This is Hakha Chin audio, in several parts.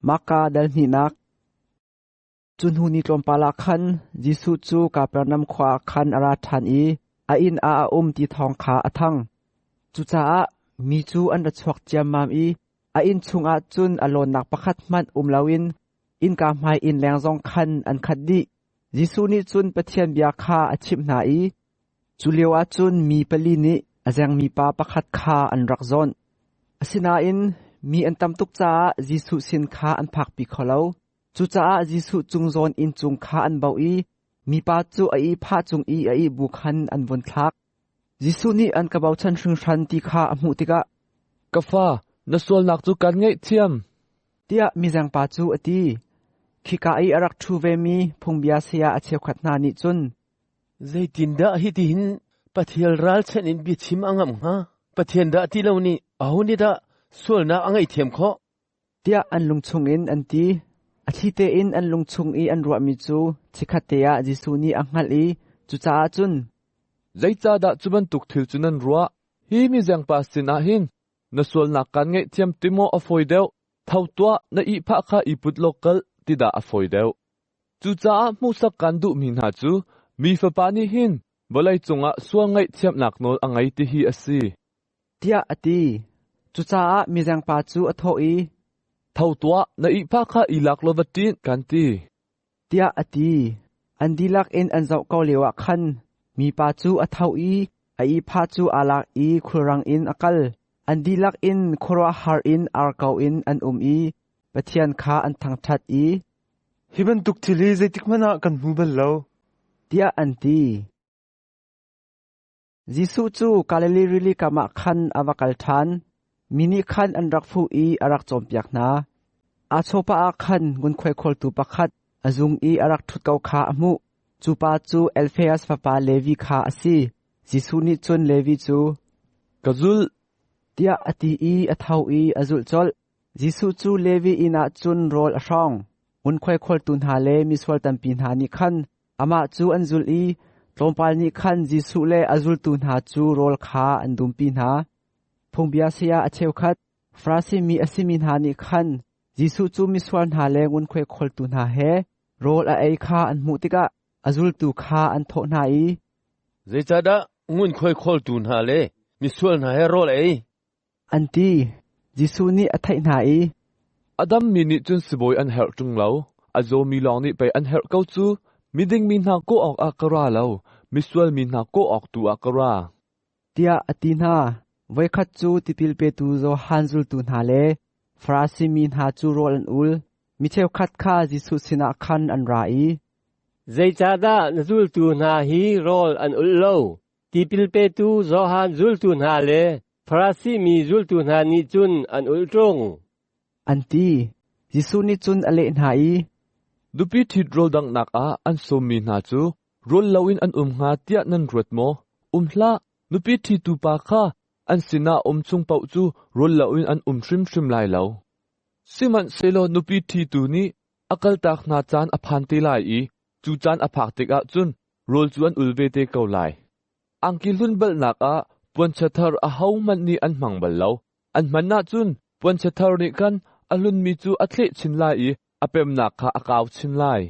Marka dal hnihnak. Cu hnu ni tlawmpal ah khan Jesuh cu Kapernaum khua ah khan a ra ṭhan i a inn ah a um ti thawng kha a thang. Cucaah mi cu an ra chuak ciammam i a inn chungah cun a lawnnak pakhat hmanh um loin innka hmai inn leng zong khan an khat dih. Jesuh nih cun Pathian bia kha a chimh hna i cu lioah cun mi pali nih a zengmi pa pakhat kha an rak zawnh. Asinain mi an tam tuk caah Jesuh sin kha an phakpi kho lo. Cucaah Jesuh cung zawn inn cung kha an bauh i mipa cu a ihphah cung i a ih bu khan an vun thlak. Jesuh nih an ka bochan hringhran ti kha a hmuh tikah, Ka fa, na sualnak cu kan ngaihthiam, tiah mizengpa cu a ti. Khika i a rak ṭhu vemi phungbia saya a cheukhat hna nih cun, Zeitindah hitihin Pathian ralchanh in biachim a ngamh hnga? Pathian dah ti lo nih aho nih dah sualnak a ngaihthiam khawh? Tiah an lung chungin an ti. A thli tein an lung chung i an ruahmi cu chikkhatte ah Jesuh nih a hngalh i cucaah cun, Zeicahdah cu bantuk thil cu nan ruah? Hi mizengpa sinah hin na sualnak kaan ngaihthiam ti maw a fawi deuh? Tho tuah, na ihphah kha i put law kal, ti dah a fawi deuh? Cucaah hmuhsak kaan duhmi hna cu mi Fapa nih hin vawlei cungah sual ngaihthiamnak nawl a ngei ti hi a si. Tiah a ti. Cucaah mizengpa cu a thawh i, Tho tuah, na ihphah kha i lak law va ṭin, kan ti. Tiah a ti. An dihlak in an zoh ko lioah khan mipa cu a tho i a ihphah cu aa lak i khulrang in a kal. An dihlak in khuaruahhar in ar ko in an um i Pathian kha an thangṭhat i, Hi bantuk thil hi zeitikhmanh ah kan hmu bal lo, tiah an ti. Jesuh cu Galilee rili kam ah khan a va kal ṭhan. Mi nih khan an rak fuh i a rak cawnpiak hna. Aa chawhpah ah khan ngunkhuai khawltu pakhat a zung i a rak ṭhut ko kha a hmuh. Cu pa cu Alfeas fapa Levi kha a si. Jesuh nih cun Levi cu, Ka zulh, tiah a ti i a tho i a zulh colh. Jesuh cu Levi inn ah cun rawl a hrawng. Ngunkhuai khawltu hna le misual tampi hna nih khan Amah cu an zulh i tlawmpal nih khan Jesuh le a zultu hna cu rawl kha an dumpi hna. Phungbia saya a cheukhat Farasi mi a simi hna nih khan Jesuh cu misual hna le ngunkhuai khawltu hna he rawl a ei kha an hmuh tikah a zultu kha an thawh hna i, Zeicahdah ngunkhuai khawltu hna le misual hna he rawl a ei? An ti. Jesuh nih a theih hna i, A dammi nih cun sibawi an herh ṭung lo, a zawmi lawng nih pei an herh ko cu. Miding mi hna kawh awkah ka ra lo, misual mi hna kawh awk tu ah ka ra. Tiah a ti hna. Voikhat cu tipil petu Johan zultu hna le Farasi mi hna cu rawl an ul. Mi cheukhat kha Jesuh sinah khan an ra i, Zeicahdah na zultu hna hi rawl an ulh lo? Tipil petu Johan zultu hna le Farasi mi zultu hna nih cun an ulh ṭung. An ti. Jesuh nih cun a leh hna i, Nupi ṭhit rawl danghnak ah an sawmmi hna cu rawl loin an um hnga tiah nan ruat maw? Um hlah! Nupi ṭhitu pa kha an sinah um chung paoh cu rawl loin an um hrimhrim lai lo. Sihmanhsehlaw nupi ṭhitu nih a kaltak hna caan a phan te lai i cu caan a phak tikah cun rawl cu an ul ve te ko lai. Angki hlun balnak ah puanchia thar ahohmanh nih an hmang bal lo. An hman ahcun puanchia thar nih khan a hlunmi cu a thleh chin lai i a pemnak kha a kau chin lai.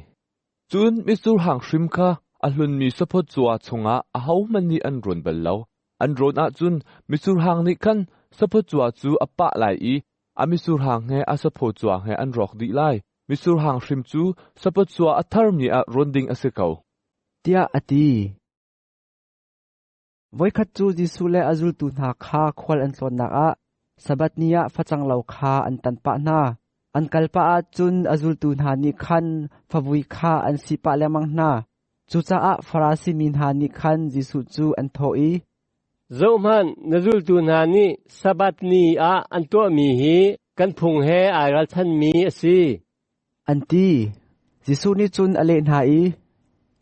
Cun mitsur hang hrim kha a hlunmi saphawt cua chungah ahohmanh nih an rawn bal lo. An rawn ahcun mitsur hang nih khan saphawt cua cu a pah lai i a mitsur hang he a saphaw cua he an rawk dih lai. Mitsur hang hrim cu saphawt cua a tharmi ah rawn ding a si ko. Tiah a ti. Voikhat cu Jesuh le a zultu hna kha khual an tlawnnak ah Sabbath ni ah facang lo kha an tan pah hna. An kal pah ahcun a zultu hna nih khan favui kha an sih pah lengmang hna. Cucaah Farasi mi hna nih khan Jesuh cu an thawh i, Zohhmanh, na zultu hna nih Sabbath ni ah an tuahmi hi kan phung he ai ralchanmi a si. An ti. Jesuh nih cun a leh hna i,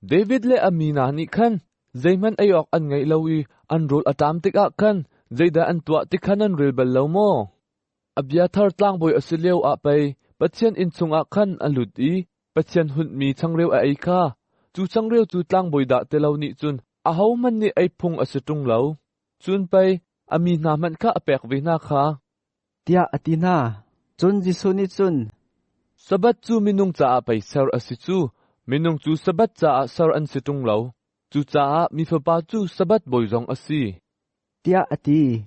David le a mi hna nih khan zeihmanh ei awk an ngeih lo i an rawl a ṭam tikah khan zeidah an tuah ti kha nan rel bal lo maw? Abiathar tlangbawi a si lio ah pei Pathian inn chungah khan a lut i Pathian hunhmi changreu a ei kha. Cu changreu cu tlangbawi dah ti lo nih cun ahohmanh nih ei phung a si ṭung lo. Cun pei a mi hna hmanh kha a pek ve hna kha. Tiah a ti hna. Cun Jesuh nih cun, Sabbath cu minung caah pei ser a si cu, minung cu Sabbath caah ser an si ṭung lo. Cucaah Mi Fapa cu Sabbath bawi zong a si. Tiah a ti.